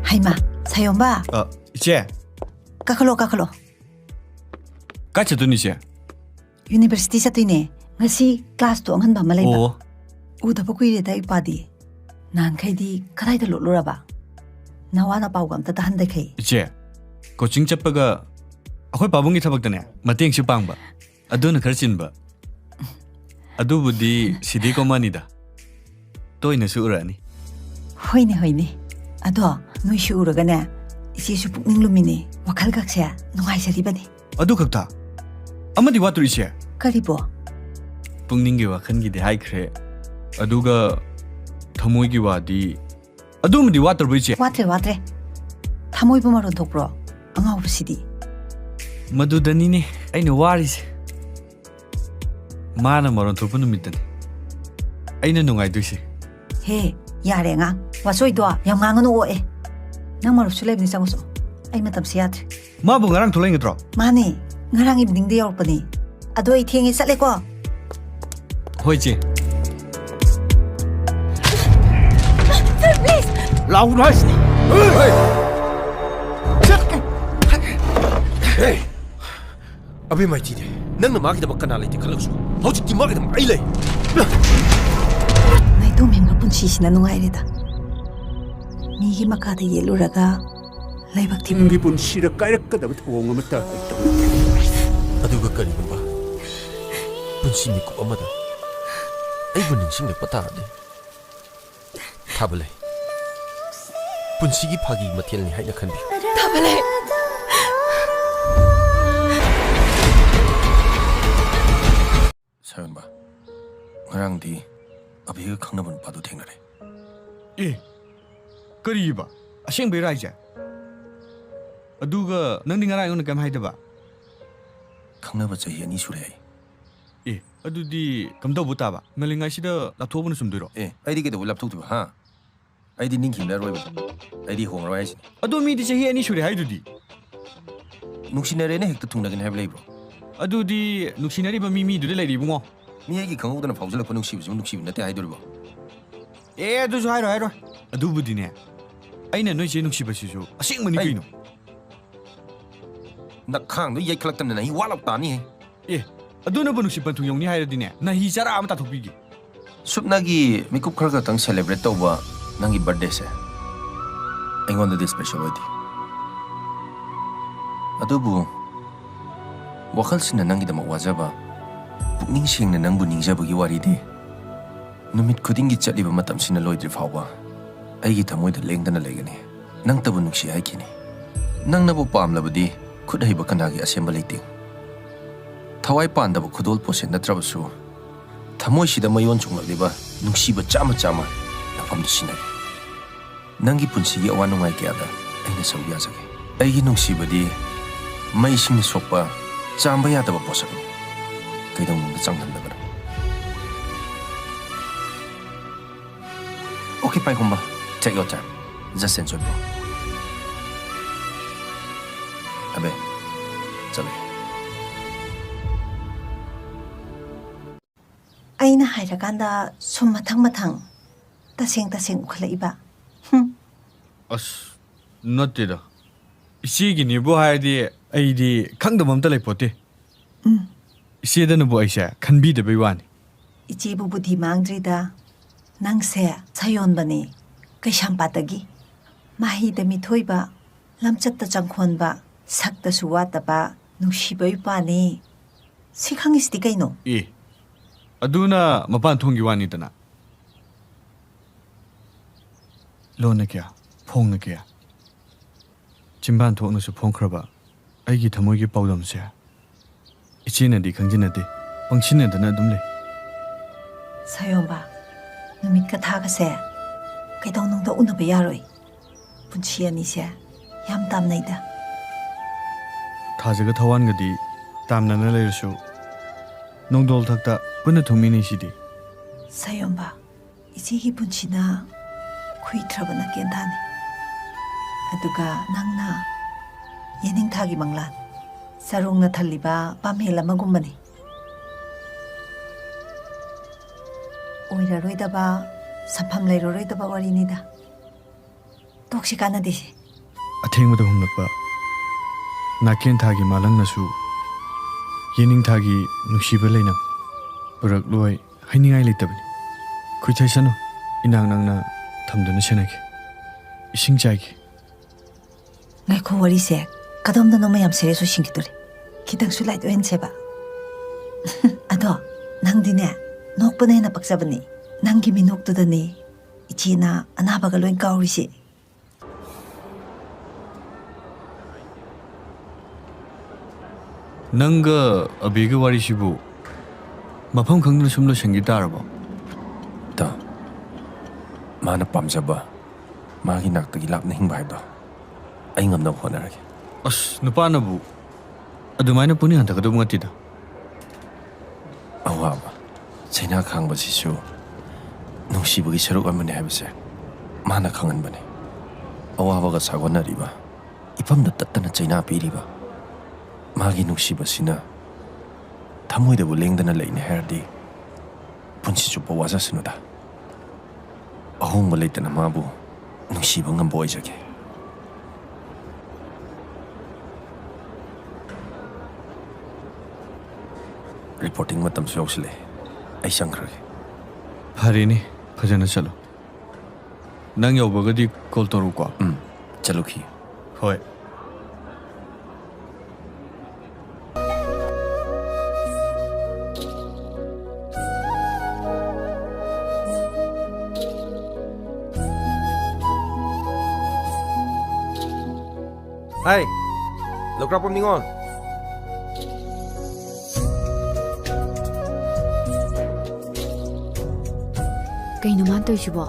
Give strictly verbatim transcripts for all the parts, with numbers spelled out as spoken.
ꯍꯩꯃꯥ, ꯁꯥꯌꯣꯝꯕ꯫ ꯑ, ꯏꯆꯦ꯫ ꯀꯥꯈꯠꯂꯣ, ꯀꯥꯈꯠꯂꯣ꯫ ꯀꯥꯏ ꯆꯠꯇꯣꯏꯅꯣ, ꯏꯆꯦ? ꯌꯨꯅꯤꯚꯔꯁꯤꯇꯤ ꯆꯠꯇꯣꯏꯅꯦ꯫ ꯉꯁꯤ ꯀ꯭ꯂꯥꯁꯇꯣ ꯑꯉꯟꯕ ꯑꯃ ꯂꯩꯕ꯫ ꯑꯣ꯫ ꯎꯗꯕ ꯀꯨꯏꯔꯦꯗ ꯏꯄꯥꯗꯤ꯫ ꯅꯍꯥꯟꯈꯩꯗꯤ ꯀꯗꯥꯏꯗ ꯂꯣꯠꯂꯨꯔꯕ? ꯅꯋꯥ ꯅꯄꯥꯎꯒ ꯑꯝꯇ ꯇꯥꯍꯟꯗꯈꯩ꯫ ꯏꯆꯦ, ꯀꯣꯆꯤꯡ ꯆꯠꯄꯒ ꯑꯩꯈꯣꯏ ꯄꯥꯕꯨꯡꯒꯤ ꯊꯕꯛꯇꯅꯦ ꯃꯇꯦꯡꯁꯨ ꯄꯥꯡꯕ꯫ ꯑꯗꯨꯅ ꯈꯔ ꯆꯤꯟꯕ꯫ ꯑꯗꯨꯕꯨꯗꯤ ꯁꯤꯗꯤ ꯀꯣꯃꯅꯤꯗ꯫ ꯇꯣꯏꯅꯁꯨ ꯎꯔꯛꯑꯅꯤ꯫ ꯍꯣꯏꯅꯦ, ꯍꯣꯏꯅꯦ꯫ ꯑꯗꯣ ꯅꯣꯏꯁꯨ ꯎꯔꯒꯅꯦ, ꯏꯆꯦꯁꯨ ꯄꯨꯛꯅꯤꯡ ꯂꯨꯝꯃꯤꯅꯦ꯫ ꯋꯥꯈꯜꯒꯁꯦ ꯅꯨꯡꯉꯥꯏꯖꯔꯤꯕꯅꯤ꯫ ꯑꯗꯨ ꯈꯛꯇ? ꯑꯃꯗꯤ ꯋꯥꯠꯇ꯭ꯔꯣ, ꯏꯆꯦ? ꯀꯔꯤꯕꯣ? ꯄꯨꯛꯅꯤꯡꯒꯤ ꯋꯥꯈꯜꯒꯤꯗꯤ ꯍꯥꯏꯈ꯭ꯔꯦ꯫ ꯑꯗꯨꯒ ꯊꯃꯣꯏꯒꯤ ꯋꯥꯗꯤ ꯑꯗꯨꯃꯗꯤ ꯋꯥꯠꯇ꯭ꯔꯕꯣ, ꯏꯆꯦ? ꯋꯥꯠꯇ꯭ꯔꯦ, ꯋꯥꯠꯇ꯭ꯔꯦ꯫ ꯊꯃꯣꯏꯕꯨ ꯃꯔꯣꯟ ꯊꯣꯛꯄ꯭ꯔꯣ? ꯑꯉꯥꯎꯕꯁꯤꯗꯤ꯫ ꯃꯗꯨꯗꯅꯤꯅꯦ ꯑꯩꯅ ꯋꯥꯔꯤꯁꯦ꯫ ꯃꯥꯅ ꯃꯔꯣꯟ ꯊꯣꯛꯄ ꯅꯨꯃꯤꯠꯇꯅꯤ ꯑꯩꯅ ꯅꯨꯡꯉꯥꯏꯗꯣꯏꯁꯦ꯫ ꯍꯦ, ꯌꯥꯔꯦ ꯑꯉꯥꯡ꯫ ꯋꯥꯆꯣꯏꯗꯣ ꯌꯥꯝ ꯉꯥꯡꯉꯅꯨ, ꯑꯣꯛꯑꯦ꯫ ꯅꯪ ꯃꯔꯨꯞꯁꯨ ꯂꯩꯕꯅꯤ, ꯆꯪꯉꯨꯆꯣ꯫ ꯑꯩ ꯃꯇꯝꯁꯦ ꯌꯥꯗ꯭ꯔꯦ꯫ ꯃꯥꯕꯨ ꯉꯔꯥꯡ ꯊꯣꯛꯂꯛꯏ ꯅꯠꯇ꯭ꯔꯣ? ꯃꯥꯅꯦ, ꯉꯔꯥꯡ ꯏꯚꯤꯅꯤꯡꯗ ꯌꯧꯔꯛꯄꯅꯦ꯫ ꯑꯗꯣ ꯑꯩ ꯊꯦꯡꯉꯦ, ꯆꯠꯂꯦꯀꯣ꯫ ꯍꯣꯏ, ꯏꯆꯦ꯫ Sir, please! ꯂꯥꯎꯒꯅꯨ ꯍꯥꯏꯁꯤꯅꯤ꯫ ꯍꯦ! ꯑꯕꯦꯝꯃ, ꯏꯆꯦꯗꯤ ꯅꯪꯅ ꯃꯥꯒꯤꯗꯃꯛ ꯀꯅꯥ ꯂꯩꯇꯦ ꯈꯜꯂꯒꯁꯨ ꯍꯧꯖꯤꯛꯇꯤ ꯃꯥꯒꯤꯗꯃꯛ ꯑꯩ ꯂꯩ꯫ ꯅꯥꯏꯇꯣꯝ ꯍꯦꯟꯕ ꯄꯨꯟꯁꯤꯁꯤꯅ ꯅꯨꯡꯉꯥꯏꯔꯦꯗ꯫ ꯃꯤꯒꯤ ꯃꯈꯥꯗ ꯌꯦꯠꯂꯨꯔꯒ ꯂꯥꯏꯕꯛ ꯊꯤꯕ꯫ ꯇꯨꯡꯒꯤ ꯄꯨꯟꯁꯤꯗ ꯀꯥꯏꯔꯛꯀꯗꯕ ꯊꯧꯑꯣꯡ ꯑꯃꯠꯇ ꯂꯩꯇꯕ꯫ ꯑꯗꯨꯒ ꯀꯔꯤꯒꯨꯝꯕ ꯄꯨꯟꯁꯤ ꯃꯤꯀꯨꯞ ꯑꯃꯗ ꯑꯩꯕꯨ ꯅꯤꯡꯁꯤꯡꯂꯛꯄ ꯇꯥꯔꯗꯤ? ꯊꯥꯕꯂꯩ, ꯄꯨꯟꯁꯤꯒꯤ ꯐꯥꯒꯤ ꯃꯊꯦꯜꯅꯤ ꯍꯥꯏꯅ ꯈꯟꯕꯤꯌꯨ꯫ ꯊꯥꯕꯂꯩ! ꯁꯥꯌꯣꯟꯕ, ꯉꯔꯥꯡꯗꯤ ꯑꯕꯤꯒ ꯈꯪꯅꯕ ꯅꯨꯄꯥꯗꯨ ꯊꯦꯡꯅꯔꯦ꯫ ꯑꯦ, ꯀꯔꯤꯕ? ꯑꯁꯦꯡꯕꯩꯔꯣ ꯍꯥꯏꯁꯦ? ꯑꯗꯨꯒ ꯅꯪꯗꯤ ꯉꯔꯥꯡ ꯑꯩꯉꯣꯟꯗ ꯀꯩꯝ ꯍꯥꯏꯗꯕ? ꯈꯪꯅꯕ ꯆꯍꯤ ꯑꯅꯤ ꯁꯨꯔꯦ ꯑꯩ꯫ ꯑꯦ, ꯑꯗꯨꯗꯤ ꯀꯝꯗꯧꯕ ꯇꯥꯕ? ꯉꯜꯂꯤꯉꯩꯁꯤꯗ ꯂꯥꯞꯊꯣꯛꯄꯅ ꯆꯨꯝꯗꯣꯏꯔꯣ? ꯑꯦ, ꯑꯩꯗꯤ ꯀꯩꯗꯧꯕꯩ ꯂꯥꯞꯊꯣꯛꯇꯣꯏꯕ, ꯍꯥ? ꯑꯩꯗꯤ ꯅꯤꯡꯈꯤꯕꯅ ꯑꯔꯣꯏꯕꯅꯤ꯫ ꯑꯩꯗꯤ ꯍꯣꯡꯉꯔꯣꯏ ꯍꯥꯏꯁꯤꯅꯤ꯫ ꯑꯗꯣ ꯃꯤꯗꯤ ꯆꯍꯤ ꯑꯅꯤ ꯁꯨꯔꯦ ꯍꯥꯏꯗꯨꯗꯤ? ꯅꯨꯡꯁꯤꯅꯔꯦꯅ ꯍꯦꯛꯇ ꯊꯨꯡꯅꯒꯅꯤ ꯍꯥꯏꯕ ꯂꯩꯕ꯭ꯔꯣ? ꯑꯗꯨꯗꯤ ꯅꯨꯡꯁꯤꯅꯔꯤꯕ ꯃꯤ ꯃꯤꯗꯨꯗ ꯂꯩꯔꯤ, ꯏꯕꯨꯡꯉꯣ꯫ ꯃꯤ ꯑꯩꯒꯤ ꯈꯪꯍꯧꯗꯅ ꯐꯥꯎꯖꯜꯂꯛꯄ ꯅꯨꯡꯁꯤꯕꯁꯤꯕꯨ ꯅꯨꯡꯁꯤꯕ ꯅꯠꯇꯦ ꯍꯥꯏꯗꯣꯔꯤꯕꯣ? ꯑꯦ, ꯑꯗꯨꯁꯨ ꯍꯥꯏꯔꯣꯏ, ꯍꯥꯏꯔꯣꯏ꯫ ꯑꯗꯨꯕꯨꯗꯤꯅꯦ, ꯑꯩꯅ ꯅꯣꯏ ꯆꯦ ꯅꯨꯡꯁꯤꯕꯁꯤꯁꯨ ꯑꯁꯦꯡꯕꯅꯤ꯫ ꯑꯩ ꯀꯩꯅꯣ? ꯅꯈꯥꯡꯗꯣ ꯌꯩꯈꯠꯂꯛꯇꯅ ꯅꯍꯤ ꯋꯥꯠꯂꯞ ꯇꯥꯅꯤꯍꯦ꯫ ꯑꯦ, ꯑꯗꯨꯅꯕꯨ ꯅꯨꯡꯁꯤ ꯄꯟꯊꯨꯡ ꯌꯧꯅꯤ ꯍꯥꯏꯔꯗꯤꯅꯦ, ꯅꯍꯤ ꯆꯔꯥ ꯑꯃ ꯇꯥꯊꯣꯛꯄꯤꯒꯦ꯫ ꯁꯨꯞꯅꯒꯤ ꯃꯤꯀꯨꯞ ꯈꯔ ꯈꯛꯇꯪ celebrate ꯇꯧꯕ ꯅꯪꯒꯤ birthdayꯁꯦ ꯑꯩꯉꯣꯟꯗꯗꯤ special ꯑꯣꯏꯗꯦ꯫ ꯑꯗꯨꯕꯨ ꯋꯥꯈꯜꯁꯤꯅ ꯅꯪꯒꯤꯗꯃꯛ ꯋꯥꯖꯕ, ꯄꯨꯛꯅꯤꯡ ꯁꯦꯡꯅ ꯅꯪꯕꯨ ꯅꯤꯡꯖꯕꯒꯤ ꯋꯥꯔꯤꯗꯤ ꯅꯨꯃꯤꯠ ꯈꯨꯗꯤꯡꯒꯤ ꯆꯠꯂꯤꯕ ꯃꯇꯝꯁꯤꯅ ꯂꯣꯏꯗ꯭ꯔꯤ ꯐꯥꯎꯕ ꯑꯩꯒꯤ ꯊꯃꯣꯏꯗ ꯂꯦꯡꯗꯅ ꯂꯩꯒꯅꯤ꯫ ꯅꯪꯇꯕꯨ ꯅꯨꯡꯁꯤ ꯍꯥꯏꯈꯤꯅꯤ꯫ ꯅꯪꯅꯕꯨ ꯄꯥꯝꯂꯕꯗꯤ ꯈꯨꯠ ꯍꯩꯕ ꯀꯅꯥꯒꯤ ꯑꯁꯦꯝꯕ ꯂꯩꯇꯦ꯫ ꯊꯋꯥꯏ ꯄꯥꯟꯗꯕ ꯈꯨꯗꯣꯜ ꯄꯣꯠꯁꯦ ꯅꯠꯇ꯭ꯔꯕꯁꯨ ꯊꯃꯣꯏꯁꯤꯗ ꯃꯌꯣꯟ ꯆꯣꯡꯂꯛꯂꯤꯕ ꯅꯨꯡꯁꯤꯕ ꯆꯥꯝꯃ ꯆꯥꯝꯃ ꯂꯥꯛꯐꯝꯗ ꯁꯤꯟꯅꯒꯦ꯫ ꯅꯪꯒꯤ ꯄꯨꯟꯁꯤꯒꯤ ꯑꯋꯥ ꯅꯨꯡꯉꯥꯏ ꯀꯌꯥꯗ ꯑꯩꯅ ꯁꯔꯨꯛ ꯌꯥꯖꯒꯦ꯫ ꯑꯩꯒꯤ ꯅꯨꯡꯁꯤꯕꯗꯤ ꯃꯩꯁꯤꯡꯅ ꯁꯣꯛꯄ ꯆꯥꯝꯕ ꯌꯥꯗꯕ ꯄꯣꯠꯁꯛꯅꯤ꯫ ꯀꯩꯗꯧꯅꯨꯡꯗ ꯆꯥꯡꯗꯝꯅꯒꯅꯨ꯫ Okay, ꯄꯥꯏꯈꯣꯝꯕ, take your time. Just enjoy, bro. ꯑꯕꯦ, ꯆꯠꯂꯒꯦ꯫ ꯑꯩꯅ ꯍꯥꯏꯔꯀꯥꯟꯗ ꯁꯨꯝ ꯃꯊꯪ ꯃꯊꯪ ꯇꯁꯦꯡ ꯇꯁꯦꯡ ꯎꯈꯠꯂꯛꯏꯕ꯫ ꯍꯨꯝ꯫ ꯑꯁ, ꯅꯠꯇꯦꯗ꯫ ꯏꯆꯦꯒꯤꯅꯦꯕꯨ ꯍꯥꯏꯔꯗꯤ ꯑꯩꯗꯤ ꯈꯪꯗꯕ ꯑꯝꯇ ꯂꯩꯄꯣꯠꯇꯦ꯫ ꯎꯝ꯫ ꯏꯆꯦꯗꯅꯕꯨ ꯑꯩꯁꯦ ꯈꯟꯕꯤꯗꯕꯩ ꯋꯥꯅꯤ꯫ ꯏꯆꯦꯕꯨ ꯕꯨꯙꯤ ꯃꯥꯡꯗ꯭ꯔꯤꯗ꯫ ꯅꯪꯁꯦ ꯁꯥꯌꯣꯟꯕꯅꯤ, ꯀꯩꯁꯥꯝꯄꯥꯠꯇꯒꯤ꯫ ꯃꯍꯩꯗ ꯃꯤꯊꯣꯏꯕ, ꯂꯝꯆꯠꯇ ꯆꯪꯈꯣꯟꯕ, ꯁꯛꯇꯁꯨ ꯋꯥꯠꯇꯕ, ꯅꯨꯡꯁꯤꯕ ꯏꯄꯥꯅꯤ꯫ ꯁꯤ ꯈꯪꯉꯤꯁꯤꯗꯤ ꯀꯩꯅꯣ? ꯑꯦ, ꯑꯗꯨꯅ ꯃꯄꯥꯟ ꯊꯣꯡꯒꯤ ꯋꯥꯅꯤꯗꯅ꯫ ꯂꯣꯟꯅ ꯀꯌꯥ, ꯐꯣꯡꯅ ꯀꯌꯥ, ꯆꯤꯟꯕꯥꯟ ꯊꯣꯛꯅꯁꯨ ꯐꯣꯡꯈ꯭ꯔꯕ ꯑꯩꯒꯤ ꯊꯃꯣꯏꯒꯤ ꯄꯥꯎꯗꯝꯁꯦ ꯏꯆꯦꯅꯗꯤ ꯈꯪꯖꯤꯟꯅꯗꯦ, ꯄꯪꯁꯤꯟꯅꯗꯅ ꯑꯗꯨꯝ ꯂꯩ꯫ ꯁꯥꯌꯣꯝꯕ, ꯅꯨꯃꯤꯠꯀ ꯊꯥꯒꯁꯦ ꯀꯩꯗꯧꯅꯨꯡꯗ ꯎꯅꯕ ꯌꯥꯔꯣꯏ꯫ ꯄꯨꯟꯁꯤ ꯑꯅꯤꯁꯦ ꯌꯥꯝ ꯇꯥꯝꯅꯩꯗ꯫ ꯊꯥꯖꯒ ꯊꯋꯥꯟꯒꯗꯤ ꯇꯥꯝꯅꯅ ꯂꯩꯔꯁꯨ ꯅꯣꯡꯗꯣꯜ ꯊꯛꯇ ꯄꯨꯟꯅ ꯊꯨꯡꯃꯤꯟꯅꯩꯁꯤꯗꯤ꯫ ꯁꯥꯌꯣꯝꯕ, ꯏꯆꯦꯒꯤ ꯄꯨꯟꯁꯤꯅ ꯈꯨꯏꯊ꯭ꯔꯕꯅ ꯀꯦꯟꯊꯥꯅꯤ꯫ ꯑꯗꯨꯒ ꯅꯪꯅ ꯌꯦꯅꯤꯡꯊꯥꯒꯤ ꯃꯪꯂꯥꯟ, ꯆꯔꯣꯡꯅ ꯊꯜꯂꯤꯕ ꯄꯥꯃꯦꯜ ꯑꯃꯒꯨꯝꯕꯅꯤ꯫ ꯑꯣꯏꯔꯔꯣꯏꯗꯕ, ꯁꯝꯐꯝ ꯂꯩꯔꯔꯣꯏꯗꯕ ꯋꯥꯔꯤꯅꯤꯗ꯫ ꯇꯣꯛꯁꯤ, ꯀꯥꯟꯅꯗꯦꯁꯦ꯫ ꯑꯊꯦꯡꯕꯗ ꯍꯨꯝꯂꯛꯄ ꯅꯥꯀꯦꯟ ꯊꯥꯒꯤ ꯃꯥꯂꯪꯅꯁꯨ ꯌꯦꯅꯤꯡ ꯊꯥꯒꯤ ꯅꯨꯡꯁꯤꯕ ꯂꯩꯅꯝ ꯄꯨꯔꯛꯂꯣꯏ ꯍꯥꯏꯅꯤꯡꯉꯥꯏ ꯂꯩꯇꯕꯅꯤ꯫ ꯈꯨꯏꯊꯩꯁꯅꯨ, ꯏꯅꯥꯛ ꯅꯛꯅ ꯊꯝꯗꯨꯅ ꯁꯦꯟꯅꯒꯦ꯫ ꯏꯁꯤꯡ ꯆꯥꯏꯒꯦ꯫ ꯉꯥꯏꯈꯣ, ꯋꯥꯔꯤꯁꯦ ꯀꯗꯣꯝꯗꯅꯣꯃ ꯌꯥꯝ serious ꯑꯣꯏꯁꯤꯟꯈꯤꯗꯣꯔꯦ꯫ ꯈꯤꯇꯪꯁꯨ light ꯑꯣꯏꯍꯟꯁꯦꯕ꯫ ꯑꯗꯣ ꯅꯪꯗꯤꯅꯦ, ꯅꯣꯛꯄꯅ ꯍꯦꯟꯅ ꯄꯛꯆꯕꯅꯤ꯫ ꯅꯪꯒꯤ ꯃꯤꯅꯣꯛꯇꯨꯗꯅꯤ ꯏꯆꯦꯅ ꯑꯅꯥꯕꯒ ꯂꯣꯏ ꯀꯥꯎꯔꯤꯁꯦ꯫ ꯅꯪꯒ ꯑꯕꯤꯒꯤ ꯋꯥꯔꯤꯁꯤꯕꯨ ꯃꯐꯝ ꯈꯪꯗꯅ ꯁꯨꯝ ꯂꯣꯏꯁꯤꯟꯈꯤ ꯇꯥꯔꯕꯣ? ꯇꯥ, ꯃꯥꯅ ꯄꯥꯝꯖꯕ, ꯃꯥꯒꯤ ꯅꯥꯛꯇꯒꯤ ꯂꯥꯞꯅ ꯍꯤꯡꯕ ꯍꯥꯏꯕꯗꯣ ꯑꯩ ꯉꯝꯅꯕ ꯍꯣꯠꯅꯔꯒꯦ꯫ ꯑꯁ, ꯅꯨꯄꯥꯅꯕꯨ ꯑꯗꯨꯃꯥꯏꯅ ꯄꯨꯛꯅꯤꯡ ꯍꯟꯊꯒꯗꯧꯕ ꯅꯠꯇꯦꯗ꯫ ꯑꯋꯥꯕ ꯆꯩꯅꯥ ꯈꯥꯡꯕꯁꯤꯁꯨ ꯅꯨꯡꯁꯤꯕꯒꯤ ꯁꯔꯨꯛ ꯑꯃꯅꯤ ꯍꯥꯏꯕꯁꯦ ꯃꯥꯅ ꯈꯪꯍꯟꯕꯅꯤ꯫ ꯑꯋꯥꯕꯒ ꯁꯥꯒꯣꯟꯅꯔꯤꯕ, ꯏꯐꯝꯗ ꯇꯠꯇꯅ ꯆꯩꯅꯥ ꯄꯤꯔꯤꯕ ꯃꯥꯒꯤ ꯅꯨꯡꯁꯤꯕꯁꯤꯅ ꯊꯃꯣꯏꯗꯕꯨ ꯂꯦꯡꯗꯅ ꯂꯩꯅꯤ ꯍꯥꯏꯔꯗꯤ ꯄꯨꯟꯁꯤ ꯆꯨꯞꯄ ꯋꯥꯖꯁꯅꯨꯗ꯫ ꯑꯍꯣꯡꯕ ꯂꯩꯇꯅ ꯃꯥꯕꯨ ꯅꯨꯡꯁꯤꯕ ꯉꯝꯕ ꯑꯣꯏꯖꯒꯦ꯫ Reporting ꯃꯇꯝꯁꯨ ꯌꯧꯁꯤꯜꯂꯛꯑꯦ, ꯑꯩ ꯆꯪꯈ꯭ꯔꯒꯦ꯫ ꯐꯔꯦꯅꯦ, ꯐꯖꯅ ꯆꯠꯂꯣ꯫ ꯅꯪ ꯌꯧꯕꯒꯗꯤ call ꯇꯧꯔꯛꯎꯀꯣ꯫ ꯎꯝ, ꯆꯠꯂꯨꯈꯤ꯫ ꯍꯣꯏ꯫ ꯍꯥꯏ, ꯂꯧꯀ꯭ꯔꯥꯛꯄꯝ ꯅꯤꯉꯣꯜ꯫ ꯀꯩꯅꯣ ꯃꯥꯅ ꯇꯧꯔꯤꯁꯤꯕꯣ?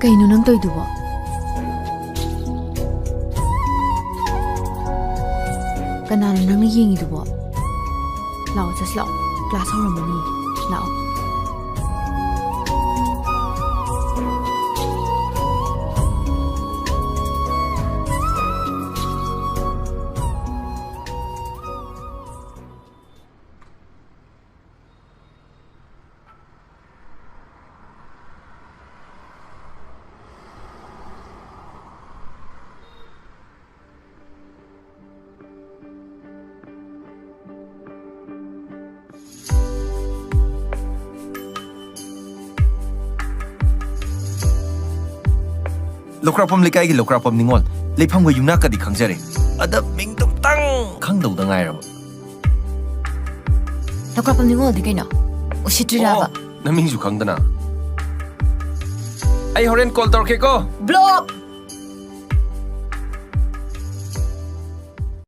ꯀꯩꯅꯣ ꯅꯪ ꯇꯧꯔꯤꯗꯨꯕꯣ? ꯀꯅꯥꯅꯣ ꯅꯪꯅ ꯌꯦꯡꯉꯤꯗꯨꯕꯣ? ꯂꯥꯛꯑꯣ, ꯆꯠꯁꯤ ꯂꯥꯛꯑꯣ꯫ Class ꯍꯧꯔꯝꯃꯅꯤ꯫ ꯂꯥꯛꯑꯣ꯫ ꯂꯧꯀ꯭ꯔꯥꯛꯄꯝ ꯂꯩꯀꯥꯏꯒꯤ ꯂꯧꯀ꯭ꯔꯥꯛꯄꯝ ꯅꯤꯉꯣꯜ꯫ ꯂꯩꯐꯝꯒ ꯌꯨꯝꯅꯥꯛꯀꯗꯤ ꯈꯪꯖꯔꯦ, ꯑꯗ ꯃꯤꯡꯗꯨꯝꯇꯪ ꯈꯪꯗꯧꯗ ꯉꯥꯏꯔꯕ꯫ ꯂꯧꯀ꯭ꯔꯥꯛꯄꯝ ꯅꯤꯉꯣꯜꯗꯤ ꯀꯩꯅꯣ? ꯎꯁꯤꯠꯇ꯭ꯔꯤꯔꯕ? ꯑꯣ, ꯅꯃꯤꯡꯁꯨ ꯈꯪꯗꯅ꯫ ꯑꯩ ꯍꯣꯔꯦꯟ ꯀꯣꯜ ꯇꯧꯔꯛꯀꯦꯀꯣ꯫ ꯕ꯭ꯂꯣꯛ!